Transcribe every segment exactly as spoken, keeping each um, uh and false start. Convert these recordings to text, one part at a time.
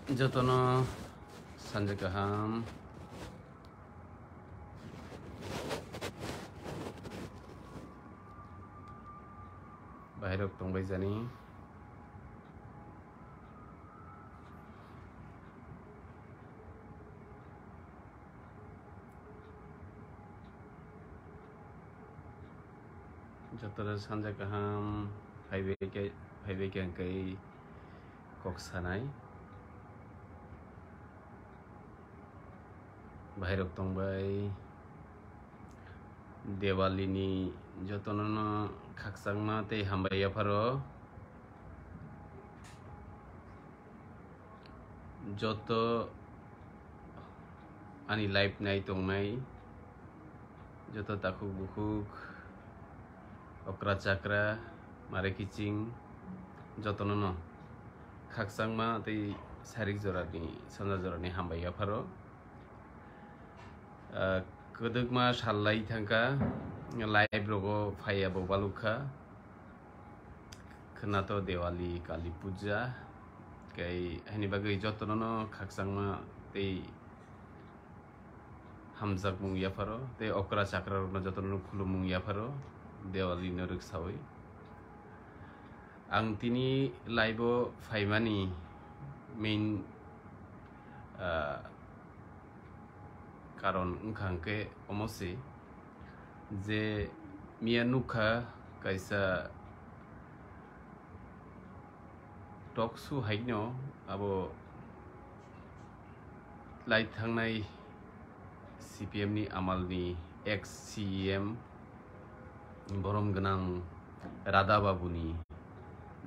Jotono sanja kaham. Bahai rok tongbai jani. Jotono sanja kaham, phaibai khe, phaibai khe hwnkhe kok sanai. Bahai rok tongbai. Diwali ni jotono no khakchangma tei hambai yapharo. Joto ani live nai tongnai, joto takhuk bukhuk, okra chakra, mare kiching, jotono no khakchangma tei sarik jorani, sanja jorani hambai yapharo. Ah, kwdwkma sal lai thangkha, live rogo phaiya bo balukha. Khwnato Diwali, Kali Puja, kei haini bagwi jotono no khakchangma tei hamjakmung yapharo, tei okra chakra rokno jotono no khulumung yapharo, Diwali no rwksawi. Ang tini live o phaimani main, ah, karon wngkha hwnkhe omo se je miya nukha kaisa talk show haino abo lai thangnai C P M ni amal ni ex C E M borom gwnang Radha Babu ni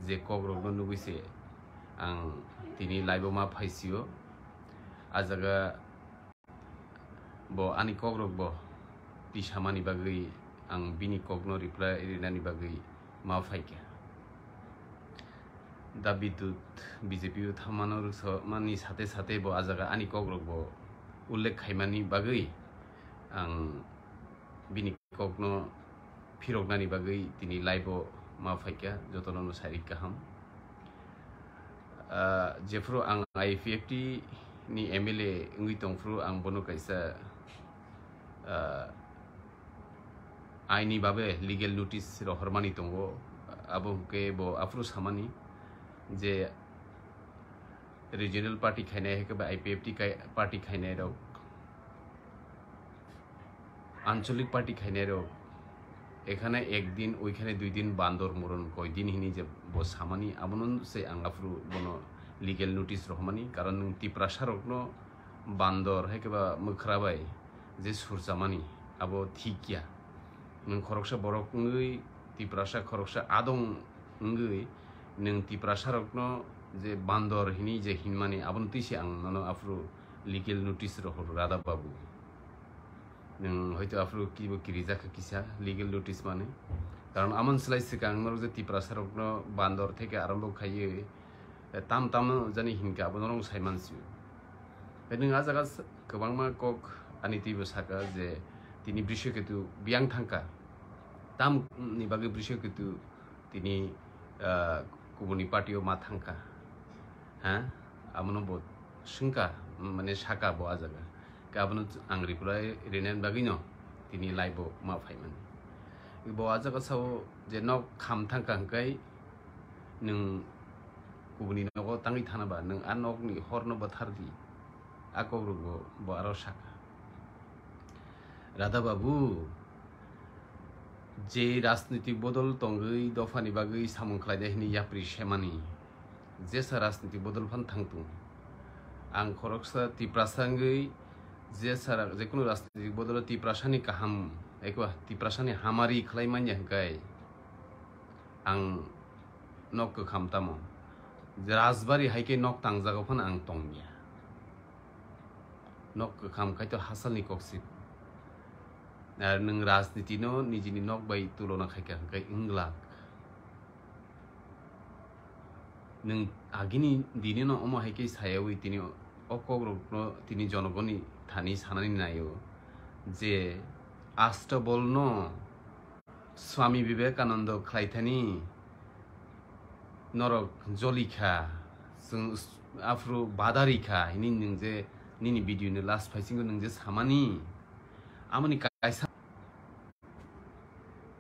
je kok rok no nugwi se ang tini live o ma phaisio. A jaga bo ani kok rok bo tisamani bagwi ang bini kok no reply rinani bagwi ma phaikha. Da Bidut B J P o thammano rwksa mani sate sate bo a jaga ani kok rok bo ullekh khaimani bagwi ang bini kokno phiroknani bagwi tini live o ma phaikha, jotono no sarik kaham. Ah, jephru ang I P F T ni M L A wngwi tongphru ang bono kaisa, ah, aini babe legal notice rohormani tongo. Abo hwnkhe bo aphuru samani je regional party khainai hai khe ba I P F T kai-, party khainai rok, ancholik party khainai rok, ekhane ek din, oikhane dui din bandor moron koi din hini je bo samani, abono se ang aphuru bono legal notice rohormani, karon nwng Tiprasa rokno bandor hai khe ba mwkhra bai je surchamani, abo thik ya. Nwng khoroksa borok wngwi, Tiprasa khoroksa adong wngwi, nwng Tiprasa rokno je bandor hini je hinmani, abono twi se ang nono aphuru legal notice rohor, Radha Babu. Nwng hoito aphuru kibo kirijak kha kisa legal notice mani. Karon amon slai swkang norok je Tiprasa rokno bandor theke arambo khaiwi, eh, tam tamo jani hinkha, abo norok sai mansio. Tei nwng a jaga s-, kwbangma kok ani twibo saka je tini Brishaketu biyang thangkha. Tamni bagwi Brishaketu tini, ah, kubuni party o ma thangkha. Ha? Abono bo swngkha, mane saka bo a jaga. Khe abono ang reply rinani bagwino tini live o ma phaimani. Bo a jaga sao je nok kham thangkha hwnkhe nwng kubuni nogo tangwi thana ba, nwng a nokni horno bwthar di. A kokrok bo, bo aro saka. Radha Babu, je rajnitik bodol tongwi dophani bagwi samung khlainai hwnwi yapri semani, jesa rajnitik bodol phan thangtung. Ang khoroksa Tiprasa wngwi jesa ra-, jekunu rajnitik bodolo Tiprasani kaham, eko Tiprasani hamari khlai manya hwnkhe ang nok kwkham tamo. Rajbari hai khe nok tangjago phano ang tongya. Nok kwkham khai to hasalni koksip. Ar nwng rajniti no nijini nok bai tulona khai kha hwnkhe wng glak. Nwng agini dini no omo hai khe sayawi tini o kokrok no tini jonogoni thani sanani naio je Astabol no Swami Vivekananda khlaithani norok jolikha, chwng s-, Aphuru badari kha hini nwng je nini video ni last phaisingo nwng je samani amoni kaisa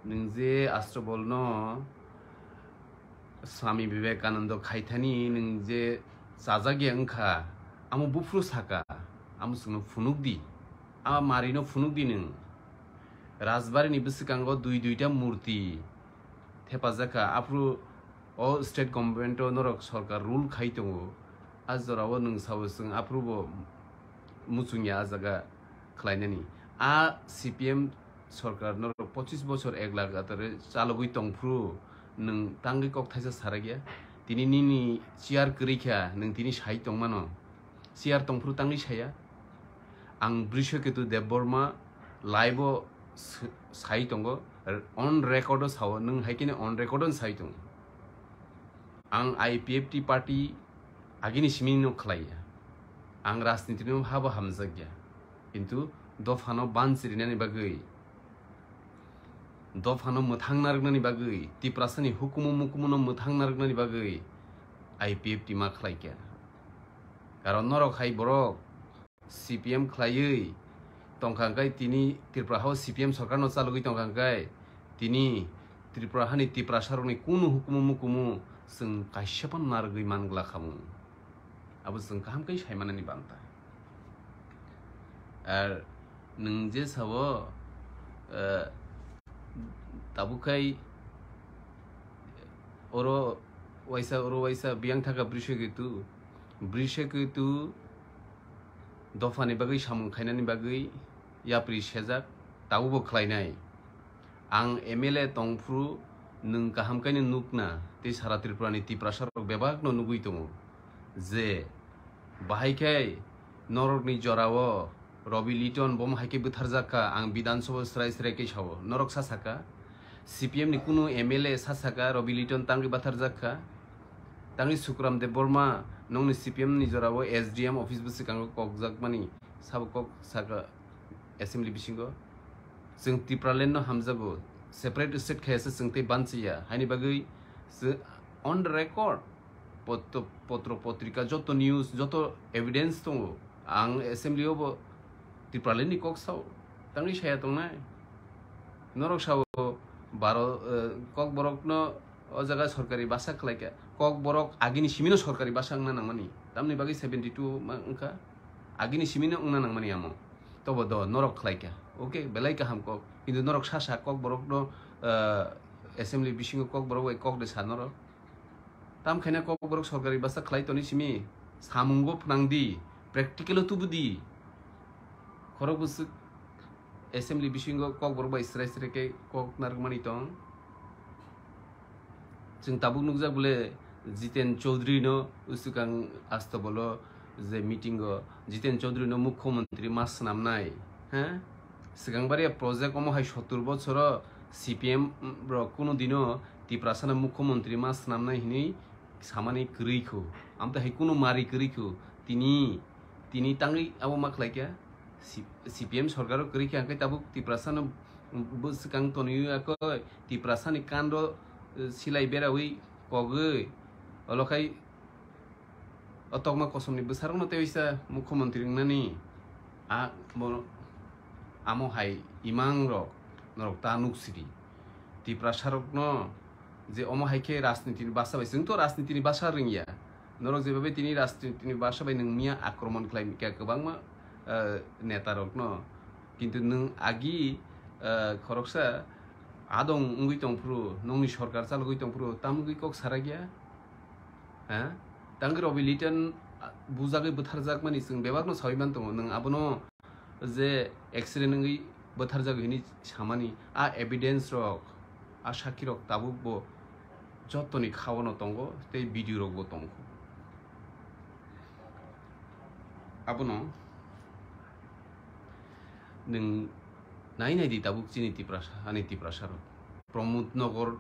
nwng je Astrobol no Swami Vivekananda khaithani nwng je chajak ya wngkha, amo buphuru saka, amo chwngno phunuk di, a marino phunuk di nwng. Rajbari ni bwswkango dui duita murti thepajak kha, aphuru o state government o norok sorkar rule khai tongo, a jorao nwng sao chwng aphuru bo muchung ya a jaga khlainani. A C P M sorkar norok pochis bochor ek lagatare chalogwi tongphuru nwng tangwi kok thaisa sarakya. Tini nini chair kwrwi kha, nwng tini sai tongmano. Chair tongphuru tangwi saya. Ang Brishaketu Debbarma live o s-, sai tongo, on record o sao, nwng hai khe on record o sai tongo. Ang I P F T party agini simi no khlai ya. Ang rajniti no habo hamjak ya. Kintu dophano banchirinani bagwi, dophano mwthang narwknani bagwi, Tiprasani hukumu mukumu no mwthang narwknani bagwi I P F T ma khlai kha. Karon norok hai borok C P M khlaiwi tongkha hwnkhe tini Tripura hao C P M sorkar no chalogwi tongkha hwnkhe tini Tripura hani Tiprasa rokni kunu hukumu mukumu chwng kaisa phano narwgwi man glak khamu. Abo chwng kaham khe sai manani banta. Ar nwng je sao, eh, tabuk khai oro waisa, oro waisa biyang thaka Brishaketu, Brishaketu dophani bagwi samung khainani bagwi yapri sejak, tabukbo khlainai. Ang M L A tongphuru nwng kaham khe nukna tei sara Tripura ni Tiprasa rok bebak no nugwi tongo je bahai khe norokni jorao Robi Liton bo hai khe bwtharjak kha, ang Bidhan Sabha srai srai khe sao. Norok sa saka, C P M ni kunu M L A sa saka Robi Liton tangwi bwtharjak kha. Tangwi Sukram Debbarma nongni C P M ni jorao S D M office bwswkango kokjakmani sabo kok saka assembly bisingo. Chwng Tipraland no hamjago, separate state khayasa chwng tei banchiya. Haini bagwi chwng on the record, potro, potro potrika, joto news, joto evidence tongo. Ang assembly o bo Tipraland ni kok sao, tangwi saya tongnai. Norok sao baro, eh, Kokborok no o jaga sorkari basa khlai kha. Kokborok agini simi no sorkari basa wngna nangmani. Tamni bagwi seventy two ma wngkha. Agini simi no wngna nangmani amo. Tobo do norok khlai kha. Okay, belai kaham kok. Kintu norok sa sa Kokborok no, eh, assembly bisingo Kokborok bai kok de sa norok. Tam khaina Kokborok sorkari basa khlai toni simi. Samungo phnang di, practical o tubu di. Khorok bwswk assembly bisingo Kokborok bai srai srai khe kok narwkmani tong. Chwng tabuk nukjak bole Jiten Chaudhary no usukang Astrobol o je meeting o Jiten Chaudhary no mukhyamantri ma swnamnai, ha? Swkang baria project omo hai sottur bochoro C P M rok kunu dino Tiprasa no mukhyamantri ma swnamnai hinwi samani kwrwi kho. Amtwi hai kunu mari kwrwi kho. Tini, tini tangwi abo ma khlai kha? C-, C P M sorkar o kwrwi kha, hwnkhe tabuk Tiprasa no bwswkang tonwi ya kho, Tiprasa ni kando, eh, silai berawi kogwi, olo khai o tokma kosom ni bwsarok no tei waisa mukhyamantri wngnani a, bo, amo hai imang rok norok ta nuk sidi. Tiprasa rok no je omo hai khe rajniti ni basa bai, chwng to rajniti ni basa rwngya. Norok jebabe tini rajniti ni basa bai nwng miya akromon khlai kha kwbangma, eh, neta rok no. Kintu nwng agi, eh, khoroksa adong wngwi tongphuru, nongni sorkar chalogwi tongphuru, tamgwi kok sarakya? Ha? Tangwi Robi Liton, ah, bujagwi bwtharjakmani chwng bebakno sawi man tongo. Nwng abono je accident wngwi bwtharjak hini samani, a evidence rok, a sakhi rok tabuk bo jotoni khao no tongo tei video rok bo tongo. Abono nwng nai nai di tabuk chini Tiprasa, ani Tiprasa rok. Pramod Nagar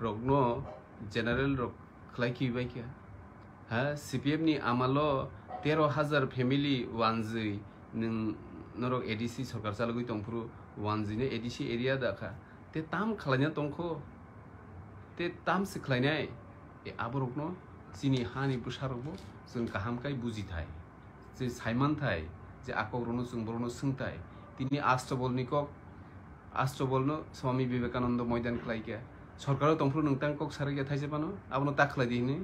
rokno general rok khlai khi bai kha. Ha, C P M ni amalo tero hajar family wanjwi nwng norok A D C sorkar chalogwi tongphuru wanjwi no A D C area da kha. Te tam khlaina tongkho? Te tam se khlainai? E aborokno Chini hani bwsarokbo chwng kaham khe buji thai, je saiman thai, je a kokrokno chwng borokno swng thai. Tini Astobolni kok, Astobolno Swami Vivekananda moidan khlai khe, sorkaro tongphuru nwng tang kok sarakya thaisa phano, abono ta khlai di hwnwi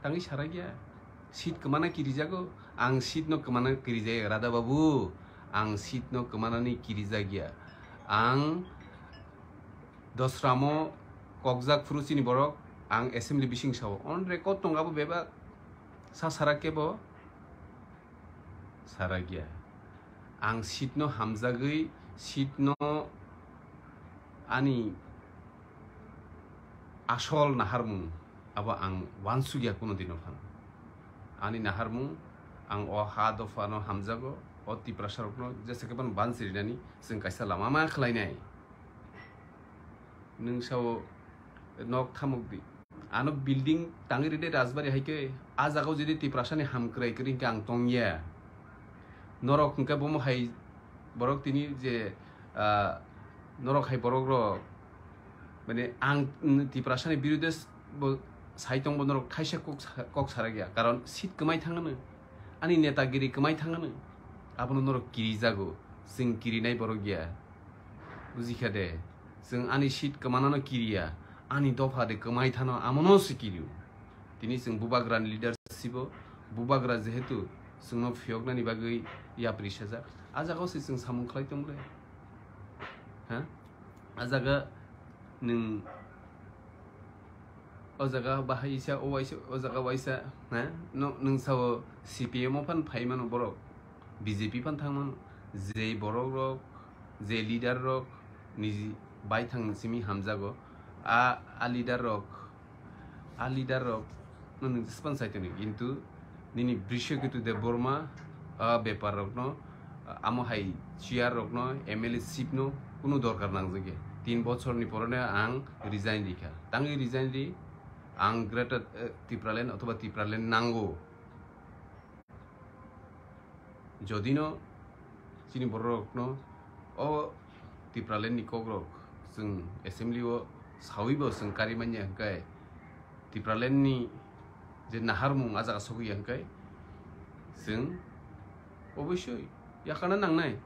tangwi sarakya. Seat kwmana kirijago, ang seat no kwmana kirijaya, Radha babu, ang seat no kwmanani kirijakya. Ang Dosramo kokjak phuru chini borok, ang assembly bising sao. On record tong abo bebak sa sarak kebo sarakya. Ang seat no hamjagwi, seat no ani asol naharmung abo ang wansukya kuno dino phano. Ani naharmung, ang o ha dophano hamjago, o Tiprasarokno jesa khe phano bansi rinani chwng kaisa lama ma khlainai. Nwng sao nok thamuk di. Ano building tangwi ride Rajbari hai khe, a jagao jodi Tiprasani hamkrai kwrwi hwnkhe ang tongya. Norok hwnkhe bomo hai borok tini je, ah, norok hai borok rok, mane ang, mm, Tiprasani birude s-, bo sai tongbo norok thaisa kok sa-, kok sarakya. Karon seat kwmai thangano, ani netagiri kwmai thangano, abono norok kirijago, chwng kirinai borok ya. Bujikha de, chwng ani seat kwmanano kiriya, ani dopha de kwmai thano, amono se kirio. Tini chwng bubagrani leadership o, bubagra jehetu chwngno phiyoknani bagwi yapri sajak, a jagao se chwng samung khlai tong ble. Ha? A jaga nwng o jaga bahai isa, o waisa, o jaga waisa, ha? No, nwng sao C P M o phan phai mano borok, B J P phan thang mano, je borok rok, je leader rok niji baithang simi hamjago, a, a leader rok, a leader rok no nwng jespan sai tongni, kintu nini Brishaketu Debbarma a bepar rokno, amo hai chair rokno, M L A ship no kunu dorkar nangjak ya. Tin bochor ni pore no ang resign rikha. Tangwi resign ri, ang Greater, eh, Tipraland othoba Tipraland nango. Jodi no chini borok rokno o Tipraland ni kok rok chwng assembly o sawi bo chwng kari manya hwnkhe, Tipraland ni je naharmung a jaga sogwi ya hwnkhe, chwng obosoi yakarna nangnai.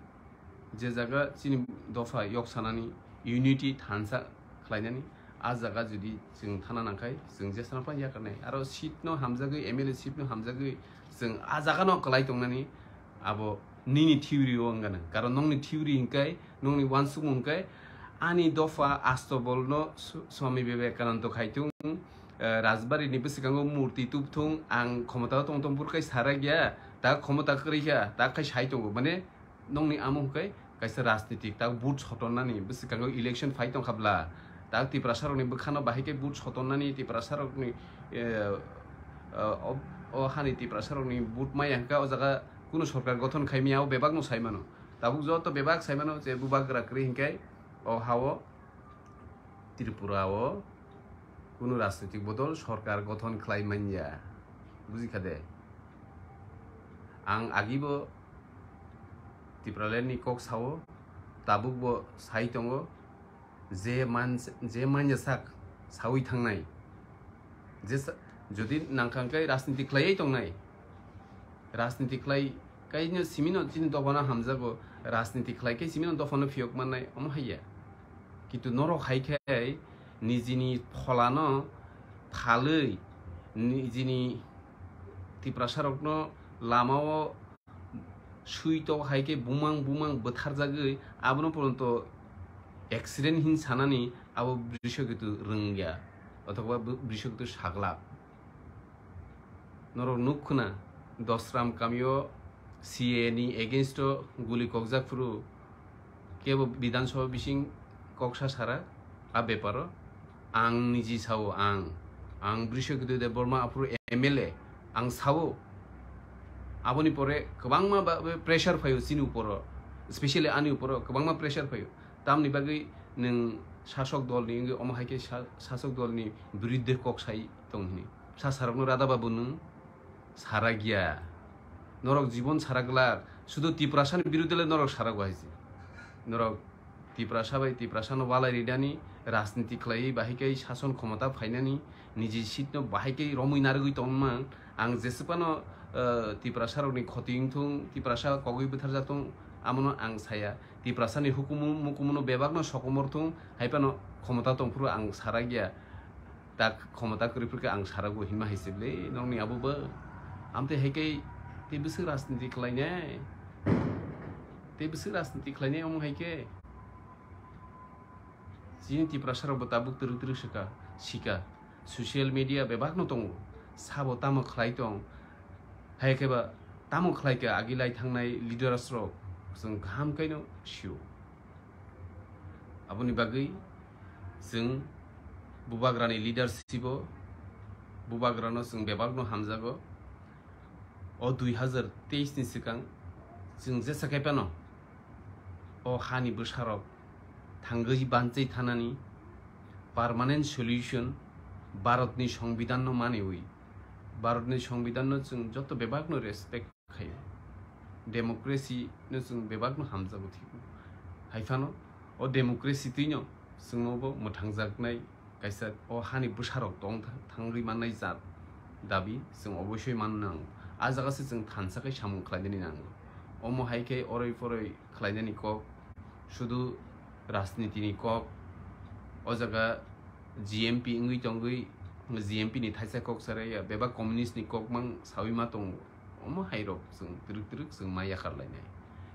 Je jaga chini dopha yok sanani, unity thansa khlainani, a jaga jodi chwng thana nangkhai, chwng jesano phano yakarnai. Aro seat no hamjagwi, M L A seat no hamjagwi, chwng a jaga no kwlai tongnani, abo nini theory o wngana. Karon nongni theory hwnkhe, nongni uansukmung hwnkhe, ani dopha Astobolno Sw-, Swami Vivekananda khaitung, eh, Rajbari ni bwskango murti tubthung, ang khomota o tong tong phuru kai sarak ya, ta khomota kwrwi kha, ta khai sai tongo. Mane, nongni amo hwnkhe kaisa rajnitik, tak vote sotonnani bwskango election phai tongkha bla, tak Tiprasa rokni bwkhano bahai khe vote sotonnani, Tiprasa rokni, eh, eh, o, o hani Tiprasa rokni vote maya hwnkhe o jaga kunu sorkar gothon khai maya, o bebak no sai mano. Tabuk joto bebak sai mano je bubagra kwrwi hwnkhe o ha o Tripura o kunu rajnitik bodol sorkar gothon khlai manya, bujikha de? Ang agibo Tipraland ni kok sao, tabuk bo sai tongo, je man, je manya sak sawi thangnai, je sa-, jodi nangkha hwnkhe rajniti khlaiwi tongnai, rajniti khlai kaino simino chini dophano hamjago, rajniti khlai khe simino dophano phiyok mannai, omo haiya. Kintu norok hai khe nijini pholano thalwi, nijini Tiprasarokno lamao sui tok hai khe bumang bumang bwtharjagwi, abono poronto accident hin sanani abo Brishaketu rwngya, othoba Brishaketu saglak. Norok nuk khna, Dosram kamio C A A ni against o guli kokjak phuru kebo Bidhan Sabha bising kok sa sara a beparo. Ang niji sao, ang, ang Brishaketu Debbarma aphuru M L A, ang sao. Aboni pore kwbangma ba, ba pressure phaio chini uporo, specially ani uporo kwbangma pressure phaio. Tamni bagwi nwng sasok dolni wngwi omo hai khe sa-, sasok dolni biruddhe kok sai tong hini? Sasarokno Radha babu nwng sarakya. Norok jibon saraglak, sudu Tiprasani biruddhe le norok sarago hai se. Norok Tiprasa bai Tiprasano walai rinani, rajniti khlaiwi bahai khe sason khomota phainani, niji seat no bahai khe romwi narwgwi tongma. Ang jeswkano, eh, Tiprasa rokni khoti wngthung, Tiprasa kogwi bwtharjak thung, amono ang saya. Tiprasa ni hukumu mukumu no bebak no sokomor thung, hai phano khomota tongphuru ang sarakya. Tak khomota kwrwi phuru khe ang sarago hinma hai se bwle nokni abo bo. Amtwi hai khe tei bwswk rajniti khlainai? Tei bwswk rajniti khlainai omo hai khe? Chini Tiprasa rok bo tabuk twrwk twrwk swka, sika. Social media bebak no tongo. Sabo tamo khlai tong? Hai khe ba tamo khlai kha agi lai thangnai leaders rok? Chwng kaham khe no sio. Aboni bagwi chwng Bubagrani leadership o, Bubagrano chwng bebakno hamjago. O dui hazar teis ni swkang chwng jesa khe phano o hani bwsarok thangwi banchai thanani permanent solution Bharatni Songbidanno maniwi, Bharatni Songbidanno chwng joto bebakno respect khaio. Democracy no chwng bebakno hamjago thigo. Hai phano o democracy twino chwngno bo mwthangjaknai kaisa o hani bwsarok tong tha-, thangwi mannai jat dabi chwng oboisoi man nango. A jaga se chwng thansa khe samung khlainani nango. Omo hai khe oroi poroi khlainani kok, sudu rajniti ni kok, o jaga G M P wngwi tongwi G M P ni thaisa kok sarai ya, bebak communist ni kok mang sawi ma tongo. Omo hai rok chwng twrwk twrwk chwng ma yakar lainai.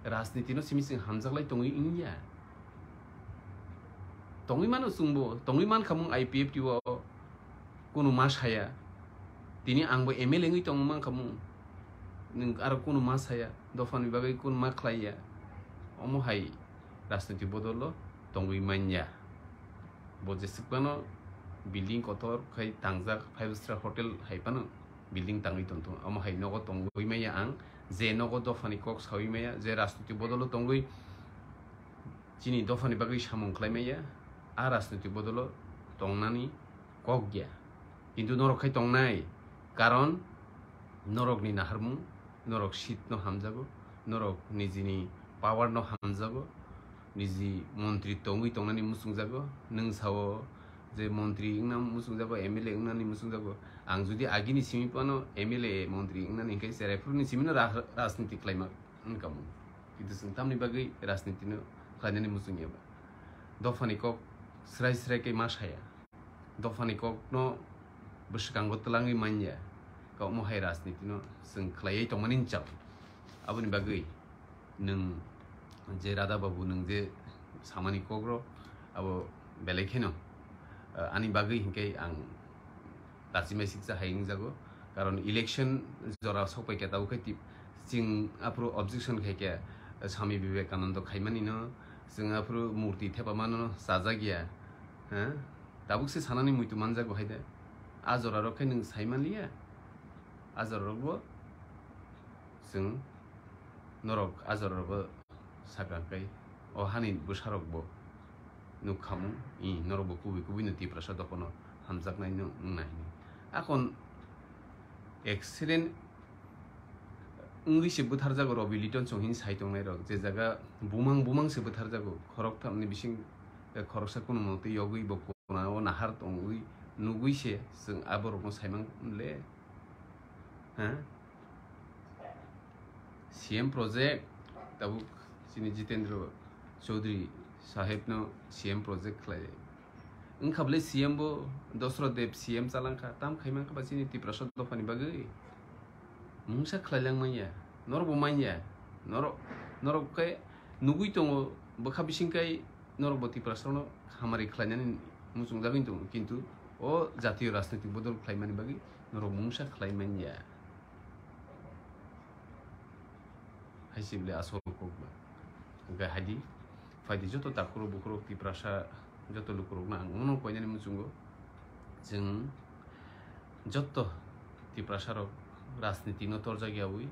Rajniti no simi chwng hamjak lai tongwi wngya. Tongwi mano chwngbo, tongwi man khamung I P F T o kunu ma saya. Tini angbo M L A wngwi tong man khamung. Nwng aro kunu ma saya, dophani bagwi kunu ma khlaiya. Omo hai rajniti bodolo tongwi manya. Bo jeswk phano building kotor khai tangjak, five star hotel hai phano building tangwi tongthung. Omo hai nogo tongwi maya ang, je nogo dophani kok sawi maya, je rajniti bodolo tongwi chini dophani bagwi samung khlai maya, a rajniti bodolo tongnani kok ya. Kintu norok khai tongnai, karon norokni naharmung, norok seat no hamjago, norok nijini power no hamjago, niji montri tongwi tongnani muchungjago. Nwng sao je montri wngna muchungjago, M L A wngnani muchungjago. Ang jodi agini simi phano M L A montri wngnani hinkhe cheraiphruni simino ra-, rajniti khlaima wngkha mung. Kintu chwng tamni bagwi rajniti no khlainani muchungya ba? Dophani kok srai srai khe ma saya. Dophani kokno bwskango twlangwi manya, kok omo hai rajniti no chwng khlaiwi tongmani chao. Aboni bagwi nwng je Radha Babu nwng je samani kokro abo belai kheno, ah, ani bagwi hinkhe ang lachimai siksa hai wngjago. Karon election jora sokpai khe tabuk khe tip-, chwng aphuru objection khai khe Swami Vivekananda khaimani no, chwng aphuru murti thepamano chajak ya. Ha? Tabuk se sanani muitu manjago hai de. A jora rok khe nwng sai manliya. A jora rok bo chwng norok a jora rok bo sakha kai o hani bwsa rok bo nuk khamung, i norok bo kubui kubui no Tiprasa dophano hamjaknai no wngna hini. Akon accident wngwi se bwtharjago Robi Liton chong hini sai tongnai rok, je jaga bumang bumang se bwtharjago, khoroktham ni bising, eh, khoroksa kunu motwi yogwi bo kona o nahar tongwi nugwi se chwng aborok no saimang le. Ha? C M project, tabuk chini Jitendra Chaudhary saheb no C M project khlai. Wngkha bwle C M bo Dosrot Deb C M chalangkha, tam khaimang kha ba chini Tiprasa dophani bagwi? Mungsa khlai lang manya, norok bo manya, norok, norok khe nugwi tongo bwkha bising kai norok bo Tiprasa no hamari khlainani muchungjagwi tongo, kintu o jatiyo rajnitik bodol khlaimani bagwi norok mungsa khlai manya. Hai se bwle asol kok ba. Hwnkhe hai di, phai di joto takhurok bukhurok Tiprasa joto lukurokno ang omono koinani muchungo. Chwng joto Tiprasa rok rajniti no torjak yaui,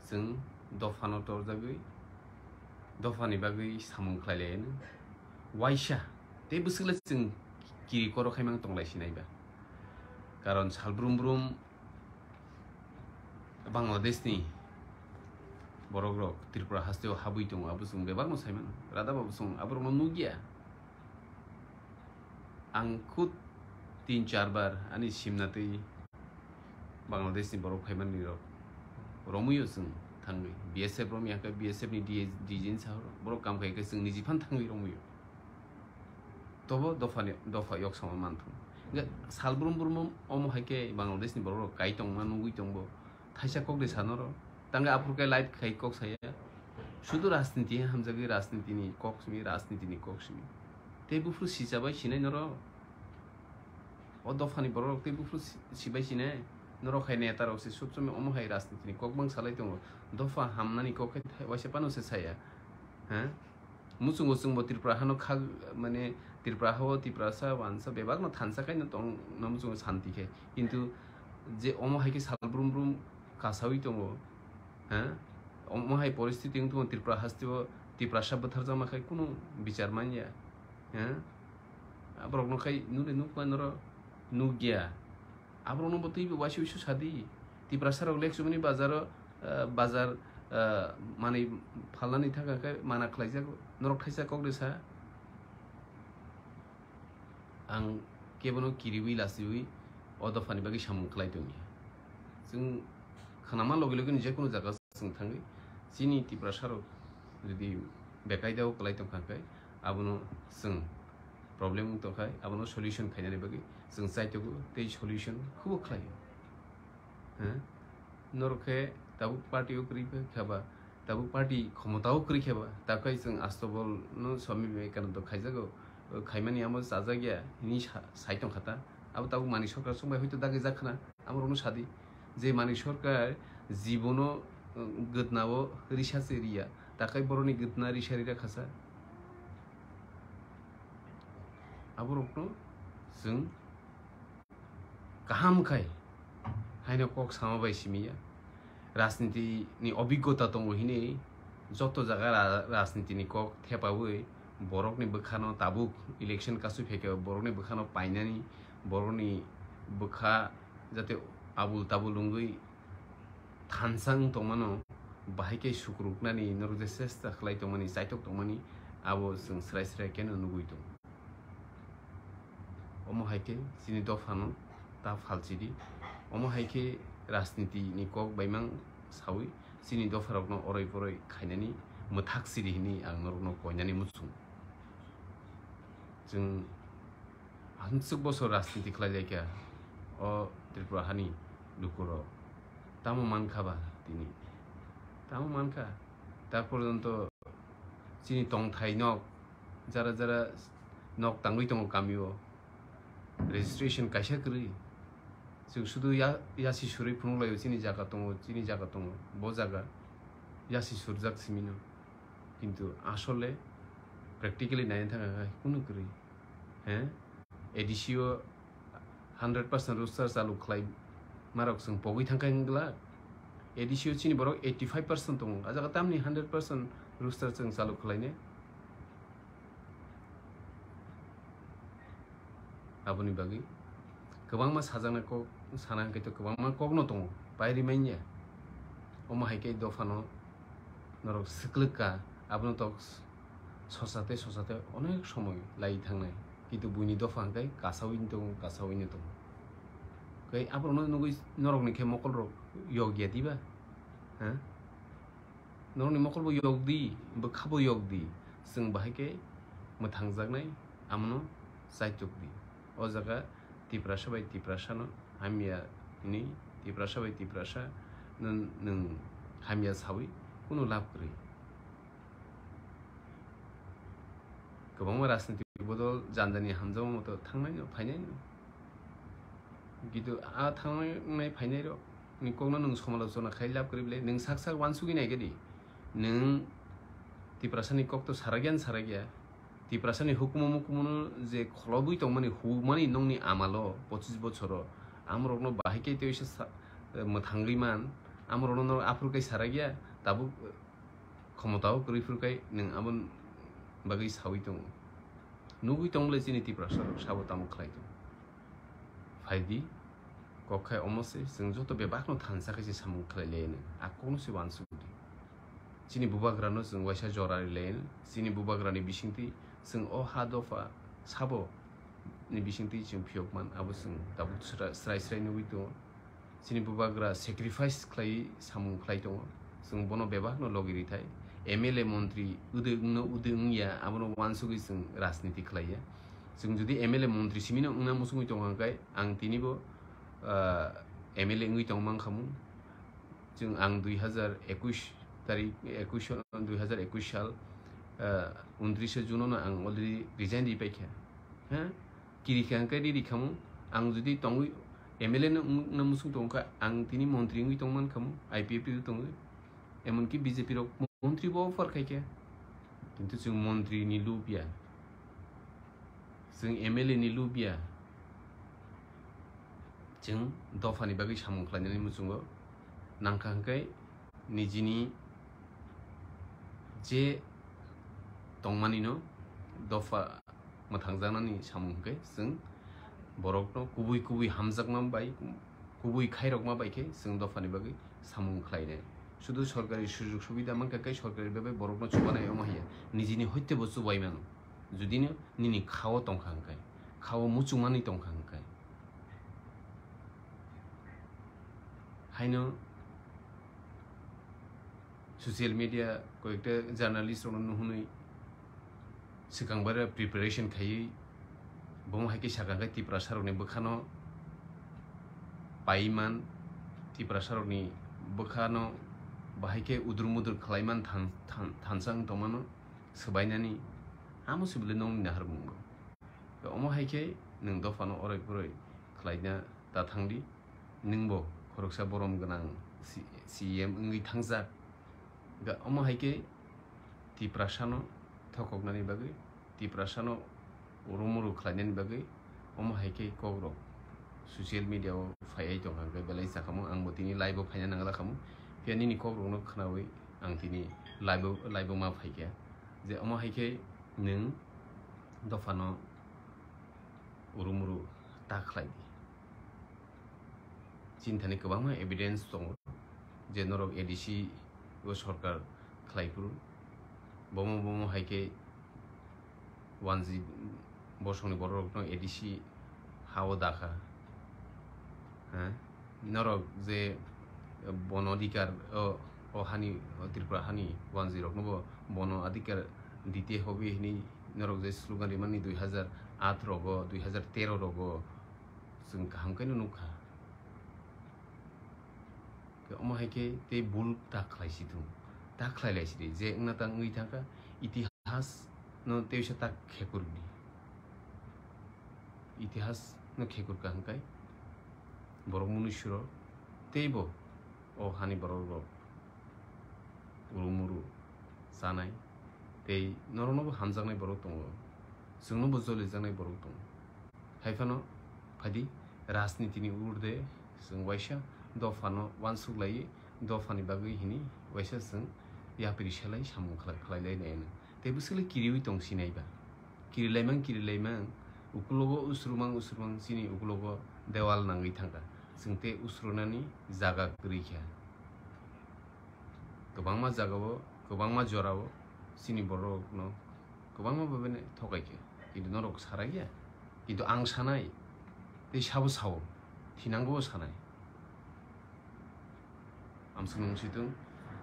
chwng dopha no torjagwi, dophani bagwi samung khlai lai no waisa tei bwswk le chwng kiri koro khaimang tong lai sinai ba. Karon sal brum brum Bangladesh ni borok rok Tripura haste o habwi tongo, abo chwng bebak no sai mano. Radha Babu chwng aborok no nukya. Ang khud tin char bar ani simna twi Bangladesh ni borok phaimani rok romwi o chwng thangwi B S F romwi hwnkhe B S F ni D G ni sahoro borok kam khai khe chwng niji phan thangwi romwi o. Tobo dopha ni, dopha yok sama manthung. Hwnkhe sal brum brum omo hai khe Bangladesh ni borok rok kai tongma nugwi tongbo. Thaisa kok de sanoro. Tangkhe aphuru khe live khai kok saya. Sudu rajniti hamjagwi rajniti ni kok simi, rajniti ni kok simi. Tei buphuru sicha bai sinai norok. O dopha ni borok rok tei buphuru si-, sibai sinai. Norok hai neta rok se subsomoi omo hai rajniti ni kok bang salai tongo. Dopha hamnani kok khe thai-, waisa phano se saya. Ha? Muchungo chwngbo Tripura hano khag, mane Tripura hao Tiprasa wansa bebakno thansa kaino tong na muchungo santi khe. Kintu je omo hai khe sal brum brum kasawi tongo, ha? Omo hai poristiti wng tongo Tripura hasteo Tiprasa bwtharjakma khai kunu bichar manya, ha? Aborokno khai nule nukma norok nukya. Aborokno bo twibo waisa waisa sadi. Tiprasa rok lek chumani bazaro, ah, bazar, ah, manwi phalnani thangkha khe mana khlaijago. Norok thaisa kok de sa. Ang kebono kiriwi lasiwi o dophani bagwi samung khlai tongya. Chwng khnama logi logi ni jekunu jaga chwng thangwi chini Tiprasa rok jodi bekaidao kwlai tongkha khe abono chwng problem wng tongkha, abono solution khainani bagwi chwng chaitogo tei solution khubo khlaio. Ha? Norok khe tabuk party o kwrwi khe ba, tabuk party khomota o kwrwi khe ba, takhai chwng Astobol no Swami Vivekananda khaijago, khaimani amo chajakya hini sa-, sai tongkha ta. Abo tabuk Manik Sarkar chwngbai hoito dagi jak khna, amorokno sadi je Manik Sarkar jibono, uh, gwdnao risa se riya, takhai borokni gwdna risa rira khasa. Aborokno chwng kaham khai haino kok sama bai simiya. Rajniti ni obiggota tongo hinwi joto jaga ra-, rajniti ni kok thepawi borokni bwkhano tabuk election kasui phaikhe borokni bwkhano painani, borokni bwkha jate abul tabul wngwi thansa wng tongmano, bahai khe sukruknani norok je chesta khlai tongmani, chaitok tongmani, abo chwng srai srai kheno nugwi tongo. Omo hai khe chini dophano ta phalchidi, omo hai khe rajniti ni kok baimang sawi chini dopharokno oroi poroi khainani mwthak sidi hwnwi ang norokno koinani muchung. Chwng Hamswk bosor rajniti khlai laikha o Tripura hani lukurok. Tamo mankha ba tini? Tamo mankha. Ta porjonto chini tongthai nok, jara jara nok tangwi tongo kamio. Registration kaisa kwrwi. Chwng sudu ya-, yasi surwi phunuk laio chini jaga tongo, chini jaga tongo, bo jaga yasi surjak simino. Kintu asole practically naina thangkha khe kunu kwrwi. He? A D C o hundred percent roster chalu khlai marok chwng pogwi thangkha wngla. A D C o chini borok eighty five percent tongo. A jaga tamni hundred percent roster chwng chalu khlainai. Aboni bagwi kwbangma sajaknai kok sana hwnkhe to kwbangma kokno tongo, pairi manya. Omo hai khe dophano norok swklwk kha, abono tok sosa tei sosa tei onek somoi lai thangnai, kintu buini dopha hwnkhe kasawi tongo, kasawi no tongo. Tei aborokno nugwi norokni khe mokolrok yokya diba? Ha? Norokni mokolbo yokdi, bwkhabo yokdi, chwng bahai khe mwthangjaknai, amono chaitukdi. O jaga Tiprasa bai Tiprasano hamya hwnwi, Tiprasa bai Tiprasa no nwng hamya sawi kunu lab kwrwi. Kwbangma rajnitik bodol jani jani hamjakma moto thangnai no, phainai no. Kintu a thangnai phainai rok ni kokno nwng somalochona khai lab kwrwi bwle, nwng sak sak uansugwi nai khe di. Nwng Tiprasani kok to sarakya ni sarakya. Tiprasani hukumu mukumu no je kholobwi tongmani, humani nokni amalo pochis bochoro, amorokno bahai khe tei sa-, mwthangwi man, amorokno norok aphuru khe sarakya, tabuk khomotao kwrwi phuru khe nwng aboni bagwi sawi tongo. Nugwi tong bwle chini Tiprasa rok sabo tamo khlai tongo. Phaidi, kok khai omo se, chwng joto bebakno thansa khe se samung khlai lai anw, a kokno se uansuk di. Chini bubagrano chwng waisa jora ri lai anw, chini bubagrani bisingtwi chwng o ha dopha sabo ni bisingtwi chwng phiyokman, abo chwng tabuk sra-, srai srai nugwi tongo. Chini bubagra sacrifice khlaiwi samung khlai tongo, chwng bono bebakno logi rithai. M L A montri udwi wngno udwi wngya, abono uansugwi chwng rajniti khlaiya. Chwng jodi M L A montri simino wngna muchungwi tongo hwnkhe, ang tinibo, ah, M L A wngwi tongmang khamu. Chwng ang dui hazar ekush tarik, ekush, dui hazar ekush sal, ah, untris June no ang already resign ri paikha. Ha? Kiri kha hwnkhe riri khamu. Ang jodi tongwi M L A no wng-, wngna muchung tongkha, ang tini montri wngwi tongman khamu, I P F T tongwi. Emonki B J P rok montri bo offer khaikha. Kintu chwng montri ni lubya. Chwng M L A ni lubya. Chwng dophani bagwi samung khlainani muchungo nangkha hwnkhe nijini je tongmani no dopha mwthangjaknani samung hwnkhe chwng borokno kubui kubui hamjakma bai, kubui khairokma bai khe chwng dophani bagwi samung khlainai. Sudu sorkari sujog subida mankha khe sorkari bai bai borokno chubanai omo haiya nijini hoite bo chubai mano. Judino nini khao tongkha hwnkhe, khao muchungmani tongkha hwnkhe. Haino social media koyekta journalist rokno nuhunwi swkang bara preparation khaiwi bomo hai khe sakha khe Tiprasa rokni bwkhano paiman, Tiprasa rokni bwkhano bahai khe udur mudur khlaiman than-, than-, thansa wng tongmano swbainani amo se belai nongni naharmungo. Omo hai khe nwng dophano oroi poroi khlaina ta thangdi. Nwngbo khoroksa borom gwnang C-, C E M wngwi thangjak. Ga-, omo hai khe Tiprasano thokoknani bagwi, Tiprasano urumuru khlainani bagwi omo hai khe kokrok social media-o phaiwi tongkha, hwnkhe belai chakhamu, angbo tini live-o phaina nangla khamu. Phiya nini kokrokno khnawi ang tini live-o, live-o ma phaikha je omo hai khe nwng dophano urumuru ta khlai di. Chini thani kwbangma evidence tongo je norok A D C o sorkar khlai phuru bomo bomo hai khe wanji bosongni bororokno A D C ha-o dakha. Ha? Norok je bono adhikar o, o hani, o Tripura hani wanjiroknobo bono adhikar dite hobe hini norok je slogan rimani dui hazar aat rogo, dui hazar tero rogo chwng kaham khe no nukha. Khe omo hai khe tei bul ta khlai si thung, ta khlai lai si di, je wngna ta wngwi thangkha, itihas no teisa ta khekur di, itihas no khekur ka hwnkhe borok munui suro teibo o hani borok rok urumuru chanai tei noroknobo hamjaknai borok tongo, chwngnobo jolijaknai borok tongo. Hai phano phaidi rajnitini urde chwng waisa dophano uansuk laiwi dophani bagwi hini waisa chwng yapri selai samung khlai, khlai lai nai. Tei bwswk le kiriwi tong sinai ba. Kirilaimang, kirilaimang, ukulogo usrumang, usrumang, chini ukulogo dewal nangwi thangkha. Chwng tei usrunani jaga kwrwi kha. Kwbangma jagao, kwbangma jorao chini borokno kwbangma babene thokai kha. Kintu norok sarai ya. Kintu ang sanai, tei sabo sao, thinango sanai. Amswk nung situng,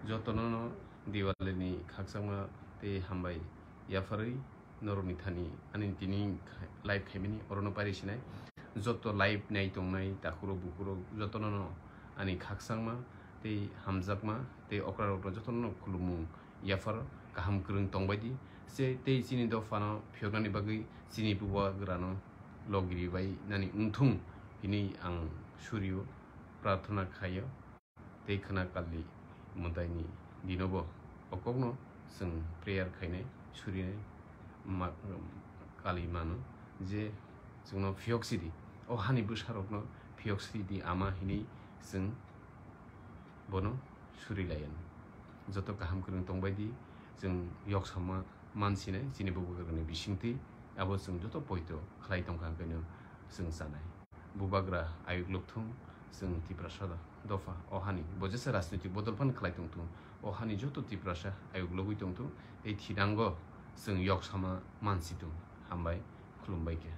jotono no Diwali ni khakchangma tei hambai yapharwi norokni thani ani tini khai-, live khaimani orono pairi sinai. Joto live nai tongnai takhurok bukhurok jotono no ani khakchangma tei hamjakma tei okrarokno jotono no khulumung yaphar kaham kwrwng tongbai di. Se tei chini dophano phiyoknani bagwi chini bubagrano logiri bai nani wngthung hinwi ang surio, prarthana khaio. Tei khwna kali mwtaini dinobo o kokno chwng prayer khainai, surinai ma-, kali mano je chwngno phiyok sidi, o hani bwsarokno phiyok sidi ama hinwi chwng bono suri laiya. Joto kaham kwrwng tongbai di, chwng yoksama mansinai chini bubagrani bisingtwi, abo chwng joto poito khlai tongkha hwnkhe no chwng chanai. Bubagra ayuk lukthung, chwng Tiprasa dopha o hani bo jesa rajnitik bodol phan khlai tongthung, o hani joto Tiprasa ayuk logwi tongthung, tei thinango chwng yoksama mansitung. Hambai, khulumbai khe.